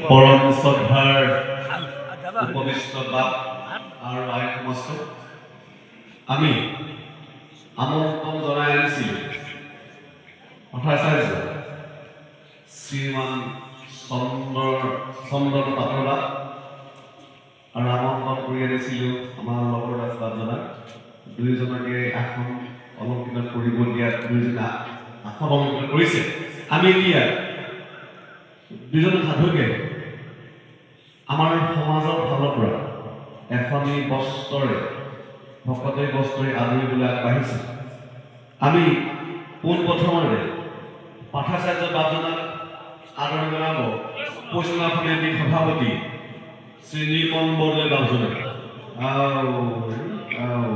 পৰম শ্ৰদ্ধাৰ উপবিষ্ট বাপ আৰু আই সমস্ত, আমি আমন্ত্ৰণ জনাই আনিছিলোঁ পাঠাচাৰ্য শ্ৰীমান চন্দন পাতৰ বাপ আৰু আমন্ত্ৰণ কৰি আনিছিলোঁ আমাৰ লগৰ দাস বাপজনাক। দুয়োজনকে আসন অলংকৃত কৰিব দিয়াত দুয়োজনে আসন অলংকৃত কৰিছে। আমি এতিয়া দুজন সাধুকে আমাৰ সমাজৰ ফালৰ পৰা এখনি বস্ত্ৰৰে, ভকতে বস্ত্ৰৰে আদৰিবলৈ আগবাঢ়িছে। আমি পোনপ্ৰথমতে পাঠাচাৰ্য বাপজনাক আদৰণি জনাব পৰিচালনা সমিতিৰ সভাপতি শ্ৰী নিৰ্মল বৰদলৈ বাপজনে। আও আও।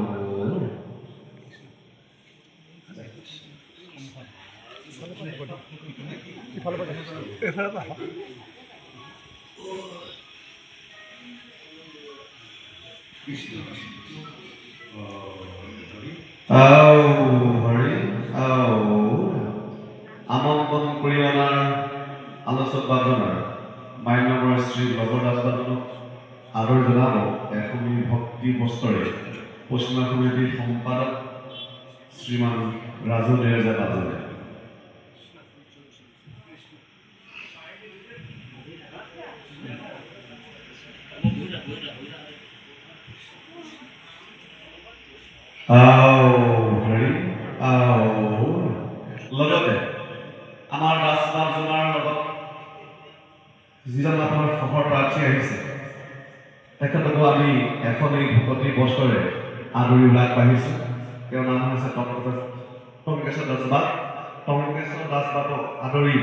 আও হৰি আও। আমন্ত্ৰণ কৰি অনাৰ আলোচক বাপজনাৰ মান্যবৰ শ্ৰী লগৰ দাস বাপজনক আদৰ জনাব এখনি ভক্তি বস্ত্ৰৰে পৰিচালনা সমিতিৰ সম্পাদক শ্ৰীমান ৰাজু দেৰজা বাপজনে। আও হৰি আও। লগতে আমাৰ দাস বাপজনাৰ লগত যিজন আপোনাৰ সহৰ প্ৰাৰ্থী আহিছে, তেখেতকো আমি এখনি ভকতি বস্ত্ৰৰে আদৰি আগবাঢ়িছোঁ। তেওঁৰ নাম হৈছে টংকেশ্বৰ দাস বাপ। টংকেশ্বৰ দাস বাপক আদৰিব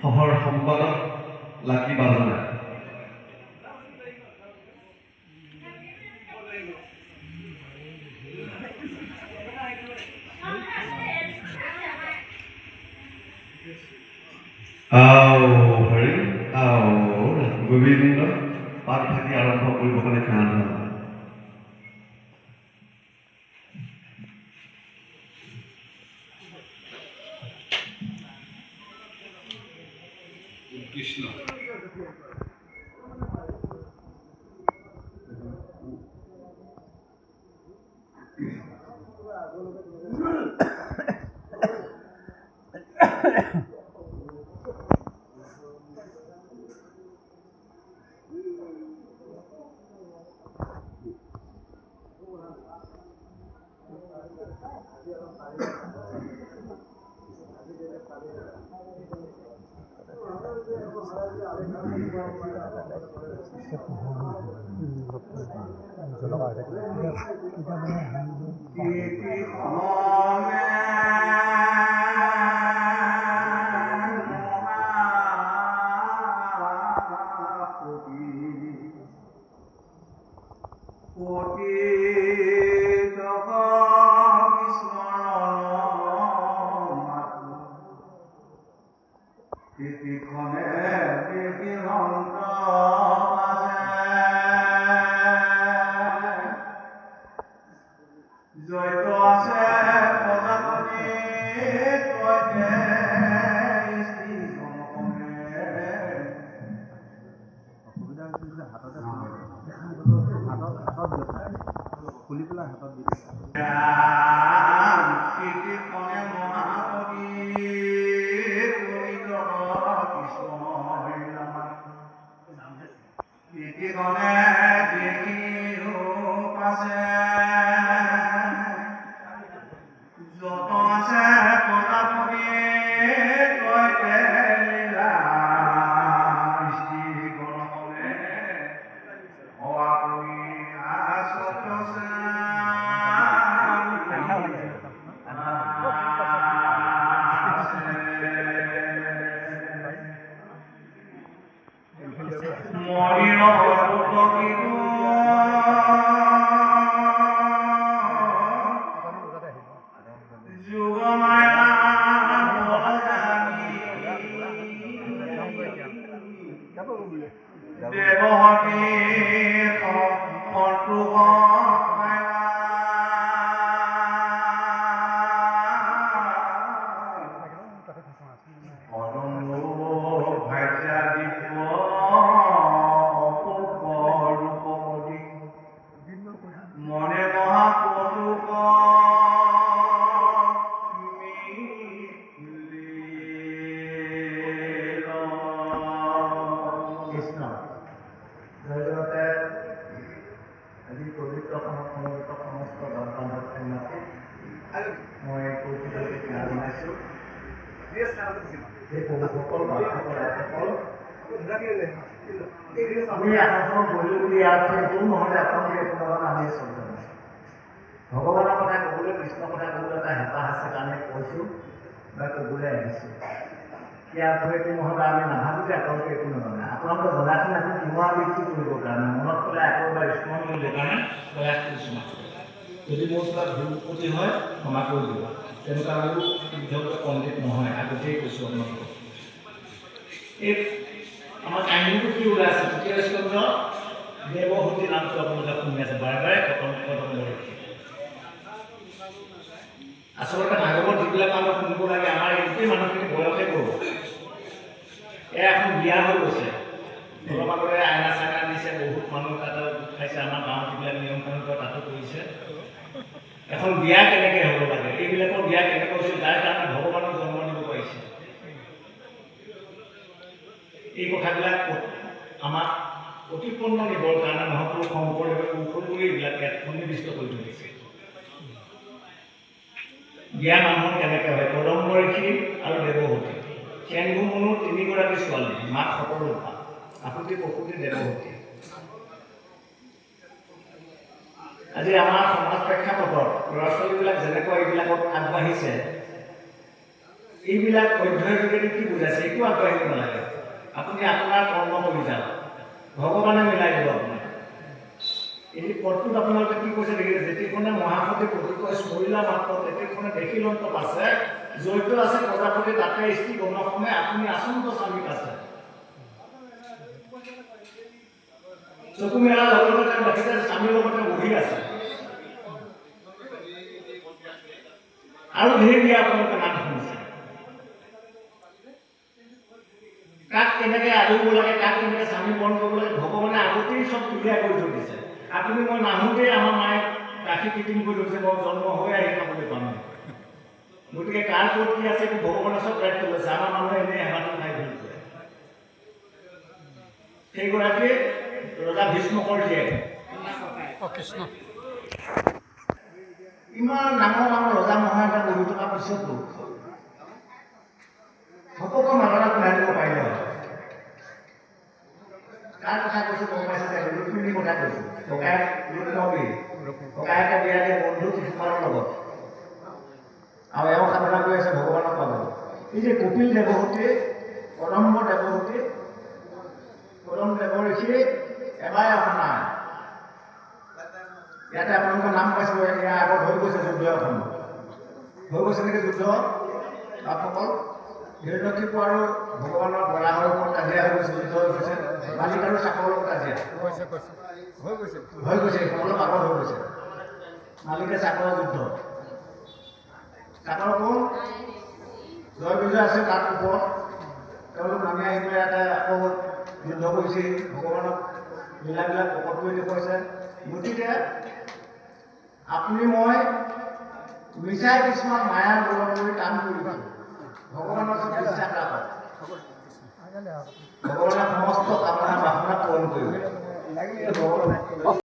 সহৰ সম্পাদক লাকি বাপজনাই। আও হৰি আও। গোবিন্দ। পাঠ ভাগি আৰম্ভ কৰিবৰ কাৰণে সেৱা ধৰা। কৃষ্ণ। আমি আসনখনত বহিলো বুলি ইয়াৰ অৰ্থ এইটোও নহয় যে আপোনালোকে একো নাজানে, আমি চব জানো। ভগৱানৰ কথা ক'বলৈ, কৃষ্ণৰ কথা ক'বলৈ এটা হেঁপাহ আছে কাৰণে কৈছোঁ বা ক'বলৈ আহিছোঁ। ইয়াৰ অৰ্থ এইটো নহয় বা আমি নাভাবোঁ যে আপোনালোকে একো নাজানে। আপোনালোকে জনাখিনি আকৌ পুনৰাবৃত্তি কৰিবৰ কাৰণে, মনত পেলাই আকৌ এবাৰ স্মৰণ কৰিবৰ কাৰণে প্ৰয়াস কৰিছোঁ মাত্ৰ। যদি মোৰ কিবা ভুল ত্ৰুটি হয়, ক্ষমা কৰি দিব। তেনেকুৱা আমিও শুদ্ধ পণ্ডিত নহয়, আগতেই কৈছোঁ আপোনালোকক। এই আমাৰ কাহিনীটো কি ওলাই আছে? তৃতীয় স্কন্ধ, দেৱহূতি নামটো আপোনালোকে শুনি আছে বাৰে বাৰে, কদম কদম ঋষি। আচলতে ভাগৱত যিবিলাক মানুহ শুনিব লাগে, আমাৰ এই গোটেই মানুহখিনি বয়সে গ'ল। এয়া এখন বিয়া হৈ গৈছে। অলপ আগতে আইনা চাইনা দিছে, বহুত মানুহ তাতে গোট খাইছে। আমাৰ গাঁৱত যিবিলাক নিয়ম কানুন কৰে তাতো কৰিছে। এখন বিয়া কেনেকৈ হ'ব লাগে, এইবিলাকৰ বিয়া কেনেকৈ হৈছিল, যাৰ কাৰণে ভগৱানক জন্ম দিব পাৰিছে, এই কথাবিলাক আমাক প্ৰতিপন্ন নিবৰ কাৰণে মহাপুৰুষ শংকৰদেৱে কৌশল কৰি এইবিলাক ইয়াত সন্নিৱিষ্ট কৰি থৈ দিছে। বিয়া মানুহৰ কেনেকৈ হয়? কদম্ব ঋষি আৰু দেৱহূতি, চেংগু মনুৰ তিনিগৰাকী ছোৱালী, মাক শতৰূপা, আকুতি প্ৰসূতি দেৱহূতি। আজি আমাৰ সমাজ প্ৰেক্ষাপটত ল'ৰা ছোৱালীবিলাক যেনেকুৱা এইবিলাকত আগবাঢ়িছে, এইবিলাক অধ্যায়ৰ যোগেদি কি বুজাইছে? একো আগবাঢ়িব নালাগে, আপুনি আপোনাৰ কৰ্ম কৰি যাওক, ভগৱানে মিলাই দিব আপোনাক। এই পদটোত আপোনালোকে কি কৈছে দেখিছে? যেতিক্ষণে মহাসতী পতিক স্মৰিলা মাত্ৰ, তেতিক্ষণে দেখিলন্ত পাছে, যৈত আছে প্ৰজাপতি তাতে স্ত্ৰী গণসমে, আপুনি আচন্ত স্বামীক আছে। চকু মেলাৰ লগে লগে তেওঁ দেখিছে স্বামীৰ লগতে বহি আছে। আৰু ধেৰ বিয়া আপোনালোকে নাম শুনিছে। কাক কেনেকৈ আদৰিব লাগে, কাক কেনেকৈ স্বামী বৰণ কৰিব লাগে, ভগৱানে আগতেই চব ক্লিয়াৰ কৰি থৈ দিছে। আপুনি মই নাহোঁতেই আমাৰ মায়ে গাখীৰ কৃত্ৰিম কৰি থৈছে, মই জন্ম হৈ আহি খাবলৈ পাম। গতিকে কাৰ ক'ত কি আছে এইটো ভগৱানে চব দায়িত্ব লৈছে। আমাৰ মানুহে এনেই হেমাটো খাই ঘূৰি ফুৰে। সেইগৰাকী ৰজা ভীষ্মকৰ জীয়েক। কৃষ্ণ। ইমান ডাঙৰ ডাঙৰ ৰজা মহাৰজা বহি থকাৰ পিছতো ঘপকৈ মালা পিন্ধাই দিব পাৰিলে হয়। কাৰ কথা কৈছোঁ গম পাইছে চাগে? ৰুক্মিণীৰ কথা কৈছোঁ। ককায়েক ৰুক্মবী, ককায়েকে বিয়া দিয়ে বন্ধু শিশুপালৰ লগত, আৰু এওঁ সাধনা কৰি আছে ভগৱানক পাব। এই যে কপিল দেৱহূতি, কদম্ব দেৱহূতি, কদম দেৱ ঋষি এবাৰে অহা নাই। ইয়াতে আপোনালোকৰ নাম পাইছোঁ, ইয়াৰ আগত হৈ গৈছে যুদ্ধ এখন। হৈ গৈছে নেকি যুদ্ধ বাপসকল? হিৰণ্যকশিপু আৰু ভগৱানৰ বৰাহৰ ওপৰত কাজিয়া হৈ গৈছে, যুদ্ধ হৈ গৈছে। মালিক আৰু চাকৰৰ লগত কাজিয়া হৈ গৈছে, এইখন অলপ আগত হৈ গৈছে। মালিকে চাকৰৰ যুদ্ধ। চাকৰ কোন? জয় বিজয় আছে তাত ওপৰত। তেওঁলোক নামি আহি পেলাই ইয়াতে আকৌ যুদ্ধ কৰিছে, ভগৱানক লীলাবিলাক প্ৰকট কৰি দেখুৱাইছে। গতিকে আপুনি মই মিছাই কিছুমান মায়াৰ বলত কৰি কাম কৰিছোঁ। ভগৱানৰ ওচৰত বিশ্বাস ৰাখক, ভগৱানে সমস্ত কামনা বাসনা পূৰণ কৰিব। ভগৱান